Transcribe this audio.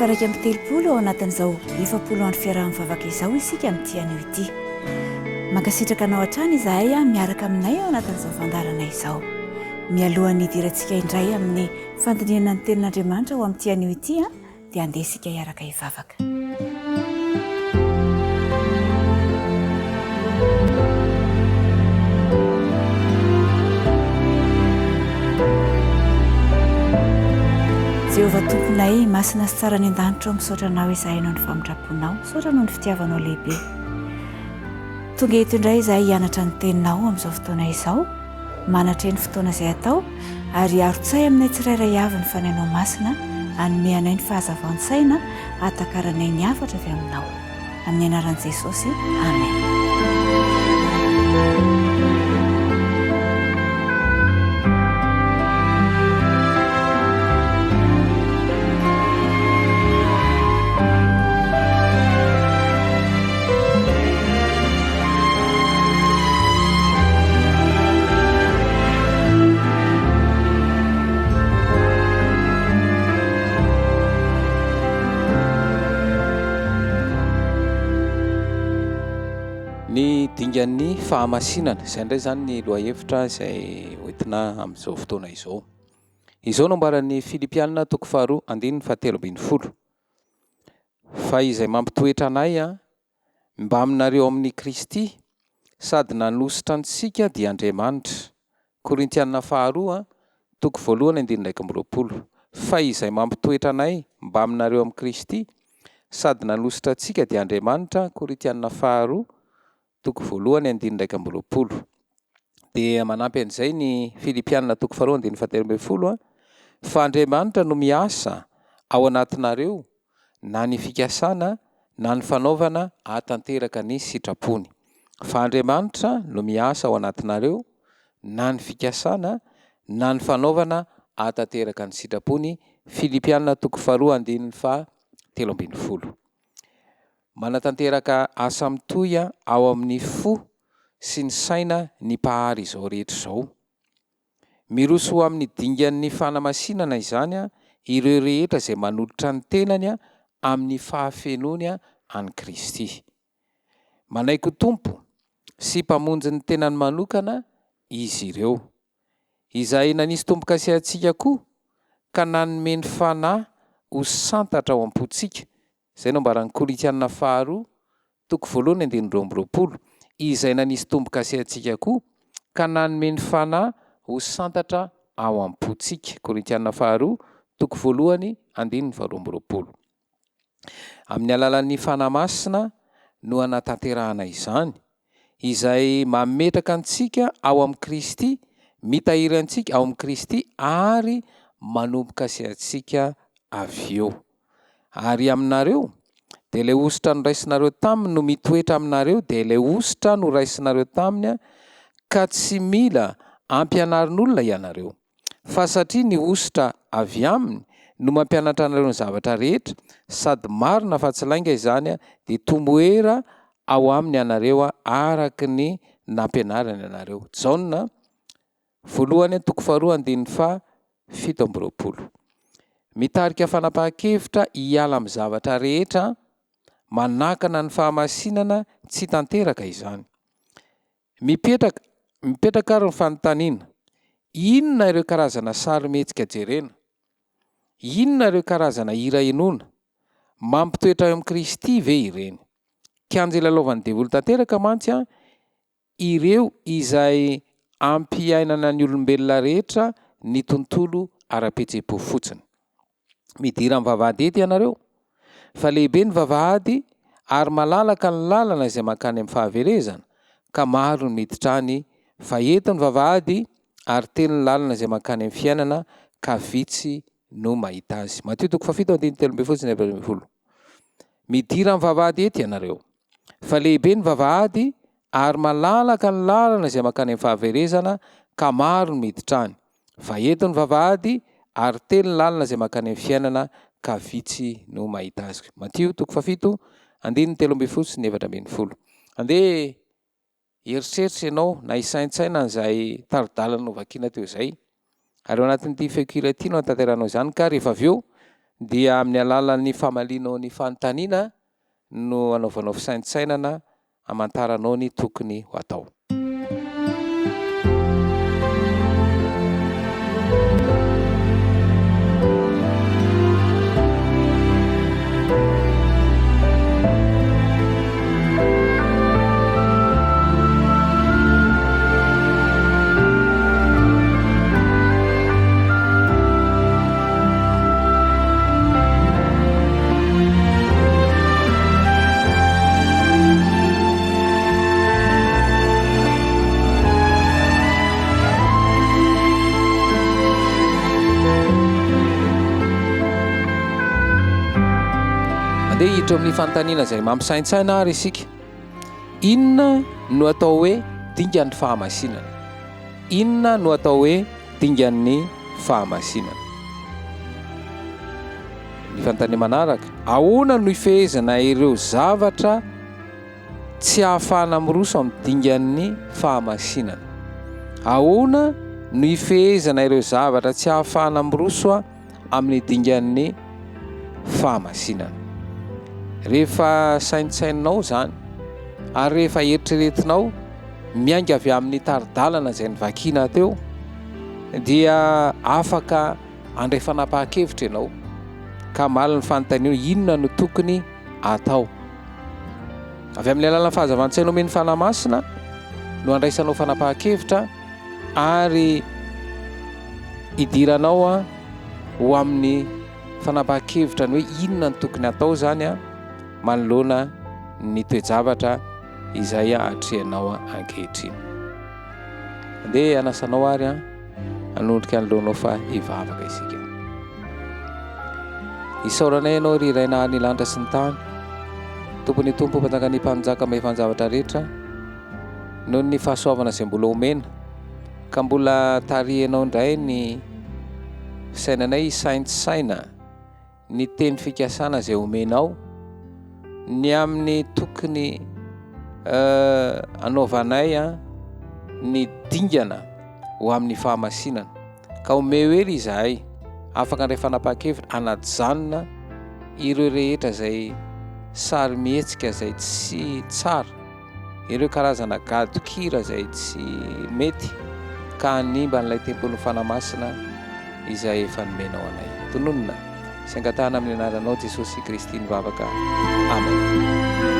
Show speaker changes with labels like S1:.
S1: Faha-31 ao anatin'izao 40 andro fiaraha-mivavaka izao isika amin'ity anio ity. Mankasitraka anao hatrany izahay miaraka aminay ao anatin'izao fandaharana izao. Mialohan'ny hidirantsika indray amin'ny fandinihana ny Tenin'Andriamanitra ho amin'ity anio ity dia andeha isika hiaraka hivavaka. Jehovah Tomponay, masina sy tsara any an-danitra ô, misaotra Anao izahay noho ny famindram-ponao, misaotra noho ny fitiavanao lehibe. Tonga eto indray izahay hianatra ny Teninao amin'izao fotoana izao. Manatreha ny fotoana izay atao ary arotsay aminay tsirairay avy ny Fanahinao Masina hanome anay ny fahazavan-tsaina hahatakaranay ny hafatra avy aminao. Amin'ny anaran'i Jesosy, Amen.
S2: Ny dingan'ny fahamasinana, izay indray izany ny lohahevitra izay hoentina amin'izao fotoana izao. Izao no ambaran'ny Filipiana toko faharoa andininy fahatelo ambin'ny folo. Fa izay mampitoetra anay mbaminareo ao amin'i Kristy, sady nanositra antsika dia Andriamanitra. Korintiana faharoa, toko voalohany andininy 21. Fa izay mampitoetra anay mbaminareo amin'i Kristy, sady nanositra antsika dia Andriamanitra, Korintiana faharoa, toko voalohany andininy 21. Dia manampy an'izay ny Filipiana toko faharoa andininy fahatelo ambin'ny folo, fa Andriamanitra no miasa ao anatinareo na ny fikasana na ny fanaovana hahatanteraka ny sitrapony. Fa Andriamanitra no miasa ao anatinareo na ny fikasana na ny fanaovana hahatanteraka ny sitrapony, Filipiana toko faharoa andininy faha 13. Manatanteraka asa mitohy ao amin'ny fo sy ny saina ny Mpahary izao rehetra izao. Miroso ho amin'ny dingan'ny fanamasinana izany ireo rehetra izay manolotra ny tenany amin'ny fahafenoany an'i Kristy. Manaiky ho Tompo sy Mpamonjy ny tenany manokana izy ireo. Izay nanisy tombo-kase antsika koa ka nanome ny Fanahy ho santatra ao am-pontsika, Izay no ambaran'ny Korintiana faharoa, toko voalohany andininy 22, izay nanisy tombo-kase antsika koa, ka nanome ny Fanahy ho santatra ao am-pontsika. Korintiana faharoa, toko voalohany andininy faharoa amby roapolo. Amin'ny alalan'ny Fanahy Masina no anatanterahana izany, izay mametraka antsika ao amin'i Kristy, mitahiry antsika ao amin'i Kristy ary manombo-kase antsika avy eo. Ary aminareo, dia ilay hosotra noraisinareo taminy no mitoetra aminareo, dia ilay hosotra noraisinareo taminy, ka tsy mila ampianarin'olona ianareo. Fa satria ny hosotra avy aminy no mampianatra anareo ny zavatra rehetra, sady marina fa tsy lainga izany, dia tomoera ao aminy ianareo araka ny nampianariny anareo. Jaona Voalohany toko faharoa andininy faha 27. Mitarika fanapahan-kevitra hiala amin'ny zavatra rehetra manakana ny fahamasinana tsy tanteraka izany. Mipetraka mipetraka ary ny fanontaniana, inona ireo karazana sarimihetsika jerena? Inona ireo karazana hira henoina? Mampitoetra eo amin'i Kristy ve ireny? Kianja ilalaovan'ny devoly tanteraka mantsy ireo izay ampiainana ny olombelona rehetra ny tontolo ara-pihetseham-po fotsiny. Midira amin'ny vavahady ety ianareo, fa lehibe ny vavahady ary malalaka ny lalana izay mankany amin'ny fahaverezana, ka maro ny miditra any, fa eto ny vavahady ary telo ny lalana izay mankany amin'ny fiainana, ka vitsy no mahita azy. Matio toko fahafito andininy 13 sy 14. Midira amin'ny vavahady ety ianareo. Fa lehibe ny vavahady ary malalaka ny lalana izay mankany amin'ny fahaverezana ka maro ny miditra any. Fa eto ny vavahady ary telo ny lalana izay mankany amin'ny fiainana ka vitsy no mahita azy. Matio toko fahafito andininy 13 sy ny 14. Andeha Hieritreritra ianao na hisaintsaina an'izay tari-dalana novakiana teo izay. Ary ao anatin'ity feon-kira ity no hahatanterahanao izany ka rehefa avy eo dia amin'ny alalan'ny famalianao ny fanontaniana no anaovanao fisaintsainana hamantaranao ny tokony ho atao. Andeha hiditra amin'ny fanontaniana izay mampisaintsaina ary isika. Inona no atao hoe dingan'ny fahamasinana? Inona no atao hoe dingan'ny fahamasinana? Ny fanontaniana manaraka, ahoana no ifehezana ireo zavatra tsy ahafahana miroso amin'ny dingan'ny fahamasinana? Ahoana no ifehezana ireo zavatra tsy ahafahana miroso amin'ny dingan'ny fahamasinana. Rehefa saintsaininao izany ary rehefa eritreretinao miainga avy amin'ny tari-dalana izay novakiana teo dia afaka handray fanapahan-kevitra ianao ka hamaly ny fanontaniana hoe inona no tokony atao. Avy amin'ny alalan'ny fahazavan-tsaina omen'ny Fanahy Masina no andraisanao fanapahan-kevitra ary hidiranao ho amin'ny fanapahan-kevitra ny hoe inona no tokony atao izany manoloana ny toe-javatra izay atrehinao ankehitriny. Andeha hanasanao ary hanondrika ny lohanao fa hivavaka isika. Isaoranay ianao ry Ray nahary ny lanitra sy ny tany, Tompon'ny Tompo, Mpanjakan'ny Mpanjaka, Mahefa ny zavatra rehetra. Noho ny fahasoavana izay mbola omena, ka mbola tarihinao indray ny fisainanay hisaintsaina ny teny fikasana izay omenao, ny amin'ny tokony hanaovanay ny dingana ho amin'ny fahamasinana. Ka omeo hery izahay afaka handray fanapahan-kevitra hanajanona ireo rehetra izay sary mihetsika izay tsy tsara, ireo karazana gadon-kira izay tsy mety ka hanimba an'ilay tempolin'ny Fanahy Masina izay efa nomenao anay. Tononina sy angatahana amin'ny anaranao Jesosy Kristy ny vavaka. Amen.